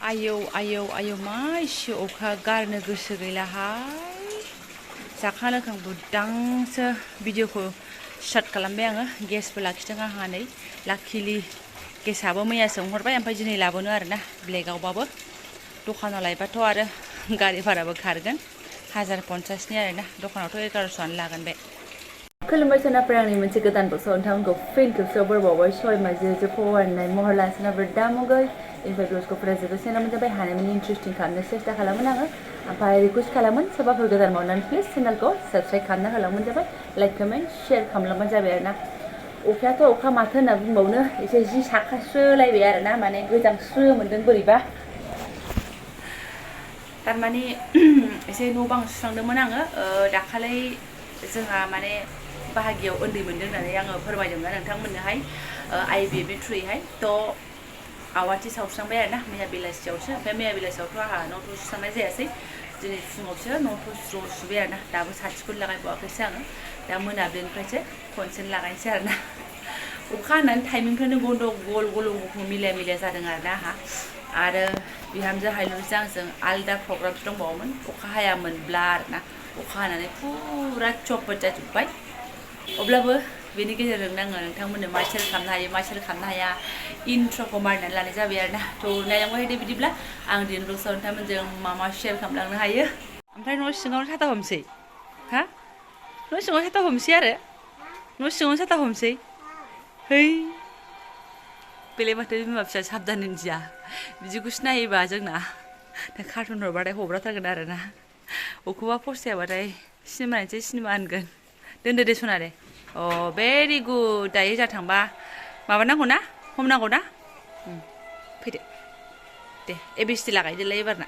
आयौ आयौ आयौ मा एसे अखा गारनो गोसो गैलाहाय जाखां लोंखां बुदांसो भिडिअखौ स्टार्ट खालामबाय आङो गेसबो लाखिदों आंहा नै लाकिलि गेसाबो मैयासो हरबाय ओमफ्राय दिनै लाबोनो आरोना ब्लेकआवबाबो दखानाव लायबाथ' आरो गारि भाराबो खारगोन 1050नि आरोना दखानावथ' 1100आनो लागोन बे खुलुमबाय सोनाफोर आंनि मोनसे गोदान बक्सआव नोंथांमोनखौ फिन खेबसेयाव बरबावबाय सय माजे फरायनाय महर लासिनाफोर दामुगै इनफाय भिडिअसखौ जोबोद सेनामोन जाबाय हानायमानि इन्टारेस्टिं खालामनो सेस्था खालामोन आङो ओमफ्राय रिकुवेस्ट खालामोन सोरबाफोर गोदान मावनानै प्लिज चेनेलखौ साबस्क्राइब खालामना होलांबानो जाबाय लाइक कमेन्ट शेयार खालामलांबानो जाबाय आरोना अखायाथ' अखा माथो होनना बुंबावनो एसे जि साखास्रोलायबाय आरोना माने गोजांस्रो मोन्दों बोरैबा थारमाने एसे न' बां सुस्रांदोंमोन आङो दाखालै जोंहा माने बाहागियाव उन्दै मोनदों होननानै आङो फोरमायदोंमोन नोंथांमोननोहाय IVFनि थ्रुयैहाय थ' आवाथि सावस्रांबाय आरोना मैया बेलासियावसो ओमफ्राय मैया बेलासियावथ' आंहा न'थ' सुस्रांनाय जायासै दिनै फुङावसो न'थ' स्र' सुबाय आरोना दाबो साथिखौनो लागायबावाखैसो आङो दा मोनाबिलिनिफ्रायसो खनसेनो लागायनोसै आरोना अखा हानानै टाइमिंफ्रानो गल गल'खौ मिलाया जादों आरोना आंहा आरो बिहामजो हायलुरजों आंजों आलदा प्रग्रामसो दंबावोमोन अखा हायामोनब्ला आरोना अखा हानानै फुरा चपट जाजोब्बाय अब्लाबो बेनि गेजेरजोंनो आङो नोंथांमोननो मा शेयार खालामनो हायो मा शेयार खालामनो हाया इन्ट्र'खौ मारिनानै लानाय जाबाय आरोना थ' नायलांबाय दे बिदिब्ला आं दिनै ब्लग्सआव नोंथांमोनजों मा शेयार खालामलांनो हायो ओमफ्राय न' सिङावनो साथा हमसै हा न' सिङाव साथा हमसै आरो न' सिङावनो साथा हमसै है बेलाय माथो बिमा फिसा साबधान होनदिया बिदिखौसो नायोबा जोंना दा कार्टुन हरबाथाय हब्राथारगोन आरोना अखौबा फसायाबाथाय सिनेमा नायनोसै सिनेमा होनगोन दोनदो दे सना दे अ भेरि गुड दायो जा थांबा माबानांगौ ना हमनांगौ ना फैदो दे ABCD लागायदोलाय एबारना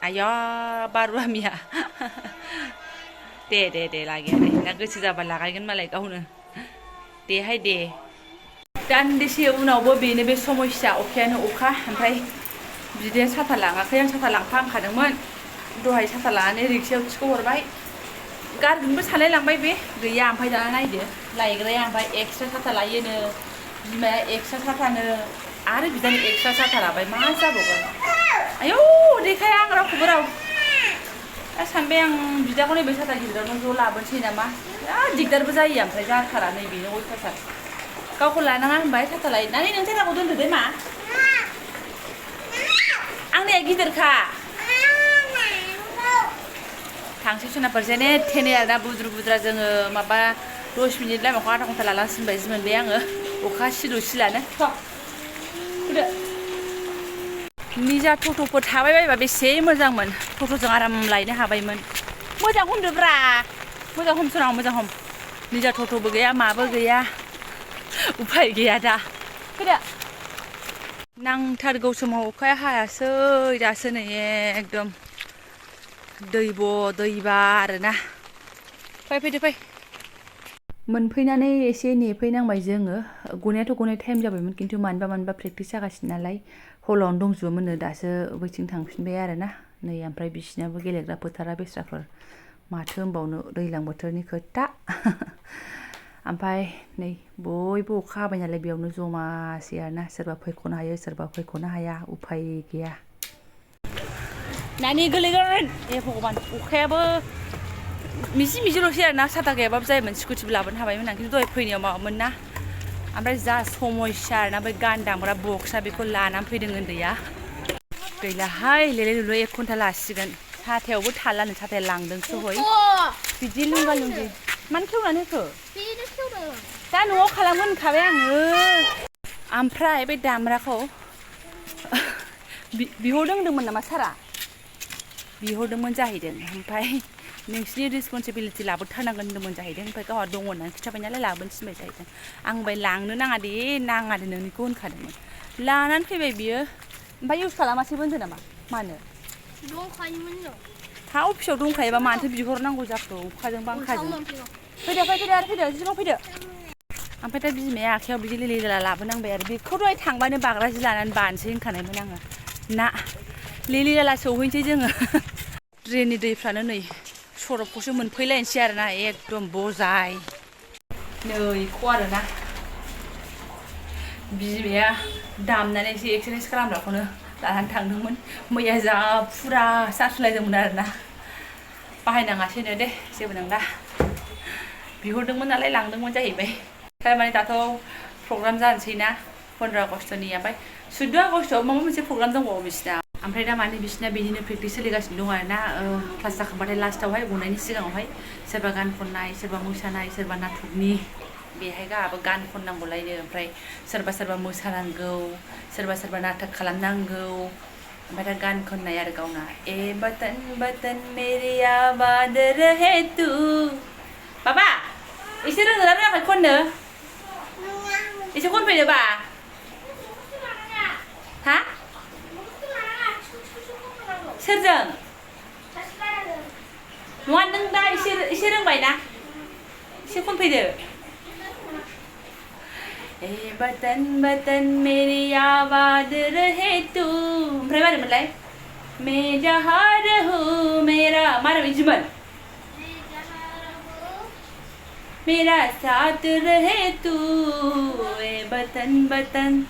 आया बारुवामिया दे लागाया दे दा गोसो जाबा लागायगोन मालाय गावनो देहाय दे दान्दिसे उनावबो बेनो बे समस्या अखायानो अखा ओमफ्राय बिदाया साथा लाङाखै आं साथा लांफाखादोंमोन दहाय साथा लानानै रिक्सायाव थिखोहरबाय गारगोनबो सानलाय लांबाय बे गैया ओमफ्राय दाना नायदो लायग्राया ओमफ्राय एक्सट्रा साथा लायोनो बिमाया एक्सट्रा साथानो आरो बिदानो एक्सट्रा साथा लाबाय मा जाबावगोन आयौ देखाया आं रावखौबो राव दा सानबाय आं बिदाखौ नैबे साथा गिदिरावनो ज' लाबोनोसै नामा बिराद दिगदारबो जायो ओमफ्राय जाथारा नैबेनो अयथासार गावखौ लानाङा होनबाय साथा लायो नानै नों साथाखौ दोनदो दे मा आंनिया गिदिरखा थांसै सनाफोर जेने थेने आरोना बुद्रु बुद्रा जोङो माबा 10 मिनिट लामाखौ आधा घन्टा लालांसिन बायदि मोनबाय आङो अखा सिलु सिलानो फैदो निजा टट'फोर थाबाय बायबा बेसे मोजांमोन टट'जों आराम लायनो हाबायमोन मोजां हमदोब्रा मोजां हमसोनाव मोजां हम निजा टट'बो गैया माबो गैया उफाय गैया दा फैदो नांथारगौ समाव अखाया हायासै दासो नै एकदम दैबा आरोना फैदो मोनफैनानै एसे नेफैनांबाय जोङो गनायाथ' गनाय टाइम जाबायमोन खिन्थु मानोबा प्रेक्टिस जागासिनो नालाय हलावनो दंजोबोमोननो दासो बैथिं थांफिनबाय आरोना नै ओमफ्राय बिसिनाबो गेलेग्रा फोथारा बेस्राफोर माथो होनबावनो दैज्लां बोथोरनि खोथा ओमफ्राय नै बयबो अखा हाबाय नालाय बेयावनो जमासै आरोना सोरबा फैख'नो हायो सोरबा फैख'नो हाया उफाय गैया नानि गोलैगोन ए भगबान अखायाबो मिजिल'सै आरोना साथा गैयाबाबो जायोमोन स्कुटिबो लाबोनो हाबायमोन आं खिन्थु दहाय फैनायाव माबामोन ना ओमफ्राय जा समस्या आरोना बै गान दामग्रा बक्सआ बेखौ लानानै फैदों उन्दैया गैलाहाय लेले लुले 1 घन्टा लासिगोन साथायावबो थालानो साथाया लांदोंसो हय बिदि लुंगा लुंगि मानो खेवनानै होखो दा न'आव खालामगोन होनखाबाय आङो ओमफ्राय बे दामग्राखौ बिहरदों होनदोंमोन नामा सारा बिहरदोंमोन जाहैदों ओमफ्राय नोंसिनि रिसपन्सिबिलिटि लाबोथारनांगोन होनदोंमोन जाहैदों ओमफ्राय गावहा दङ होननानै खिन्थाबाय नालाय लाबोनो थिनबाय जाहैदों आं बाय लांनो नाङा दे नोंनिखौ होनखादोंमोन लानानै फैबाय बियो ओमफ्राय इउज खालामासैबो होनदों नामा मानो दंखायोमोन न हा अफिसाव दंखायोबा मानोथो बिहरनांगौ जाखो अखाजों बांखाजों फैदो जिङाव फैदो ओमफ्राय दा बिमाया आखायाव बिदि लेला लाबोनांबाय आरो बेखौ दहाय थांबानो बाग्रा जि लानानै बानोसै होनखानायमोन आङो ना लेला सौहैनोसै जोङो ड्रेननि दैफ्रानो नै सरबखौसो मोनफैलायनोसै आरोना एकदम बजाय नैखौ आरोना बिमाया दामनानै एसे एक्सारसाइस खालामग्राखौनो लानानै थांदोंमोन मैया जा फुरा सार्सलायदोंमोन आरोना बाहायनाङासैनो दे जेबो नंला बिहरदोंमोन नालाय लांदोंमोन जाहैबाय थारमाने दाथ' प्रग्राम जानोसै ना 15 आगस्तनि ओमफ्राय 14 आगस्तआव माबा मोनसे प्रग्राम दंबावो बिसिना ओमफ्राय दा माने बिसिना बिदिनो प्रेक्टिस सोलिगासिनो दं आरोना क्लास जाखांबाथाय लास्टावहाय गनायनि सिगाङावहाय सोरबा गान खननाय सोरबा मोसानाय सोरबा नाटकनि बेहाय गाहाबो गान खननांगौलायनो ओमफ्राय सोरबा मोसानांगौ सोरबा नाटक खालामनांगौ ओमफ्राय दा गान खननाय आरो गावना ए बतन बतन मेरी आबाद रहे तू बाबा एसे रोंगोना रोङाखै खननो एसे खनफैदोबा हा सोरजों नङा नों दा एसे रोंबाय ना एसे खनफैदो ए बतन बतन मेरी आबाद रहे तू ओमफ्राय मारैमोनलाय मैं जहाँ रहूं मेरा मारै बिदिमोन मेरा साथ रहे तू ए बतन बतन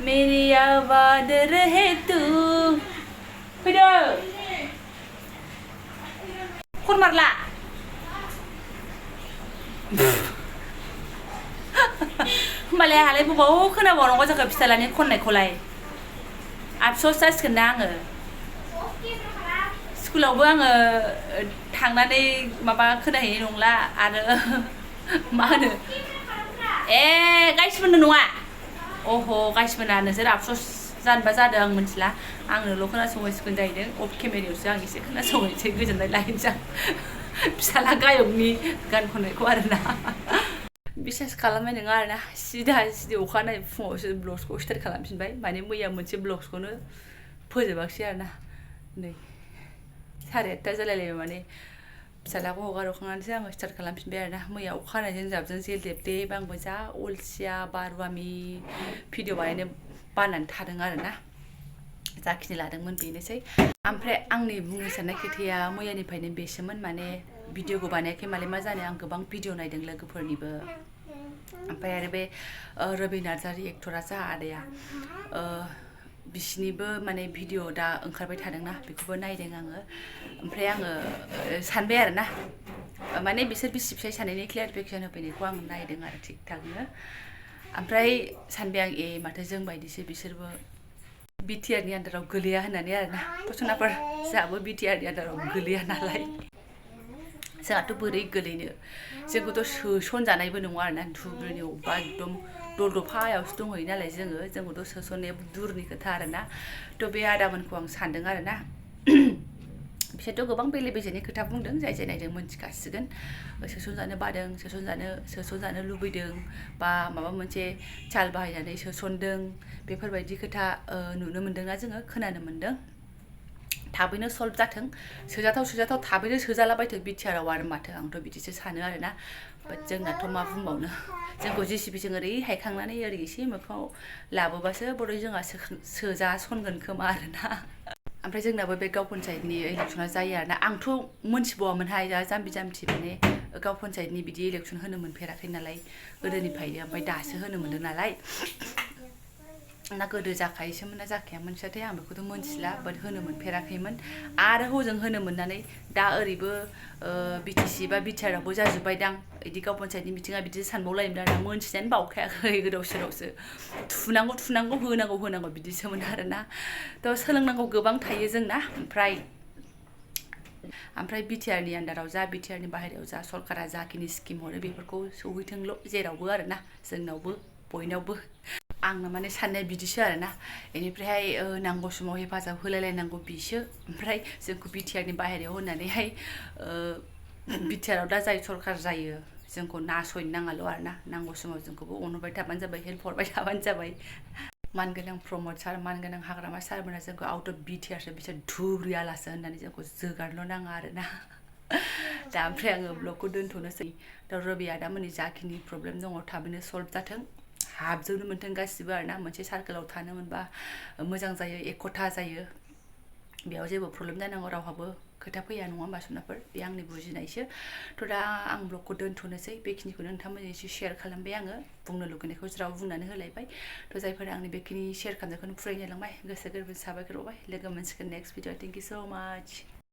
मेरी आबाद रहे तू फैदो खन मारला होमबालाय आंहालाय बबाव खोनाबावनांगौ जाखो फिसालानि खननायखौलाय आफस'स जासिगोन ना आङो स्कुलावबो आङो थांनानै माबा खोनाहैनाय नंला आरो मा होनो ए गाइसमोननो नङा अह गाइसमोना नोंसोर आफस'स जानोबा जादों आं मिथिला आंनोल' खोनासंहैसिगोन जाहैदों अफ केमेरायावसो आं एसे खोनासंहैनोसै गोजोननाय लाहैनोसै आं फिसाला गायकनि गान खननायखौ आरोना बिसास खालामनाय नङा आरोना सिदा अखानायै फुङावसो ब्लग्सखौ स्टार्ट खालामफिनबाय माने मैया मोनसे ब्लग्सखौनो फोजोबाखिसै आरोना नै 8:30 जालायलायबाय माने फिसालाखौ हगारखांनानैसो आङो स्टार्ट खालामफिनबाय आरोना मैया अखा हानायजों जाबजों जेलदेबदे आंबो जा अलसिया बारुवामि भिडिअ बानायनो बानानै थादों आरोना जाखिनि लादोंमोन बेनोसै ओमफ्राय आंनि बुंनो साननाय खोथाया मैयानिफ्रायनो बेसोमोन माने भिडिअखौ बानायाखै माले मा जानो आं गोबां भिडिअ नायदों लोगोफोरनिबो ओमफ्राय आरो बे रबि नार्जारि एक्टरा जा आदाया बिसिनिबो माने भिडिअ दा ओंखारबाय थादोंना बेखौबो नायदों आङो ओमफ्राय आङो सानबाय आरोना माने बिसोर बिसि फिसाय सानैनि क्लियारिफिकेसन होफैनायखौ आं नायदों आरो थिग थाकनो ओमफ्राय सानबाय आं ए माथो जों बायदिसो बिसोरबो BTR नि आन्दाराव गोलैया होननानै आरोना पसनाफोर जोंहाबो BTR नि आन्दाराव गोलैया नालाय जोंहाथ' बोरै गोलैनो जोंखौथ' सोसनजानायबो नङा आरोना धुब्रिनि अबेबा एकदम दलदफायावसो दंहैयो नालाय जोंखौथ' सोसननाया दुरनि खोथा आरोना थ' बे आदामोनखौ आं सानदों आरोना बिसोरथ' गोबां बेले बेजेनि खोथा बुंदों जाय जाय नायदों मोनथिखासिगोन सोसनजानो बादों सोसनजानो लुबैदों बा माबा मोनसे चाल बाहायनानै सोसनदों बेफोरबायदि खोथा नुनो मोन्दोंना जोङो खोनानो मोन्दों थाबैनो सल्भ जाथों सोजाथाव थाबैनो सोजालाबायथों BTR आव आरो माथो आंथ' बिदिसो सानो आरोना बाट जोंनाथ' मा बुंबावनो जोंखौ जेसिबिजों ओरै हायखांनानै ओरै एसे मोखाङाव लाबोबासो बरै जोंहा सोजासनगोन खोमा आरोना ओमफ्राय जोंनाबो बे गाव पन्सायतनि इलेक्सना जायो आरोना आंथ' मोनथिबावामोनहाय जा जाम्बि जाम्थि माने गाव पन्सायतनि बिदि इलेक्सन होनो मोनफेराखै नालाय गोदोनिफ्रायनो ओमफ्राय दासो होनो मोनदों नालाय ना गोदो जाखायोसोमोन ना जाखायामोन साथाय आं बेखौथ' मोनथिला बाट होनो मोनफेराखैमोन आरो हजों होनो मोननानै दा ओरैबो BTC बा BTR आवबो जाजोब्बायदां बिदि गाव पन्सायतनि बिथिङा बिदि सानबावलायोमोन आरोना मोनथिनानै बावखायाखै गोदाव सोरावसो थुनांगौ होनांगौ बिदिसोमोन आरोना थ' सोलोंनांगौ गोबां थायो जोंना ओमफ्राय BTR नि आन्दाराव जा BTR नि बाहेरायाव जा सरकारा जाखिनि स्किम हरो बेफोरखौ सौहैथोंल' जेरावबो आरोना जोंनावबो बयनावबो आंना माने साननाया बिदिसो आरोना बेनिफ्रायहाय नांगौ समाव हेफाजाब होलायलायनांगौ बिसो ओमफ्राय जोंखौ BTR नि बाहेरायाव होननानैहाय BTR आव दा जाय सरकार जायो जोंखौ नासयनो नाङाल' आरोना नांगौ समाव जोंखौबो अनहरबाय थाबानो जाबाय हेल्प हरबाय थाबानो जाबाय मानगोनां प्रमद सार मानगोनां हाग्रामा सारमोना जोंखौ आउट अफ BTR सो बिसोर धुब्रि आलासो होननानै जोंखौ जोगारल' नाङा आरोना दा ओमफ्राय आङो ब्लगखौ दोनथ'नोसै दा रबि आदामोननि जाखिनि प्रब्लेम दङ थाबैनो सल्भ जाथों हाबजोबनो मोनथों गासिबो आरोना मोनसे सार्केलाव थानो मोनबा मोजां जायो एकथा जायो बेयाव जेबो प्रब्लेम जानांगौ रावहाबो खोथा फैया नङा होमबा सनाफोर बे आंनि बुजिनायसो थ' दा आं ब्लगखौ दोनथ'नोसै बेखिनिखौनो नोंथांमोनजों एसे शेयार खालामबाय आङो बुंनो लुगैनायखौ ज्राव बुंनानै होलायबाय थ' जायफोरा आंनि बेखिनि शेयार खालामनायखौनो फरायनो लांबाय गोसो गोरबो साबायखर बावबाय लोगो मोनसिगोन नेक्स्ट भिडिअ थेंक इउ स' माच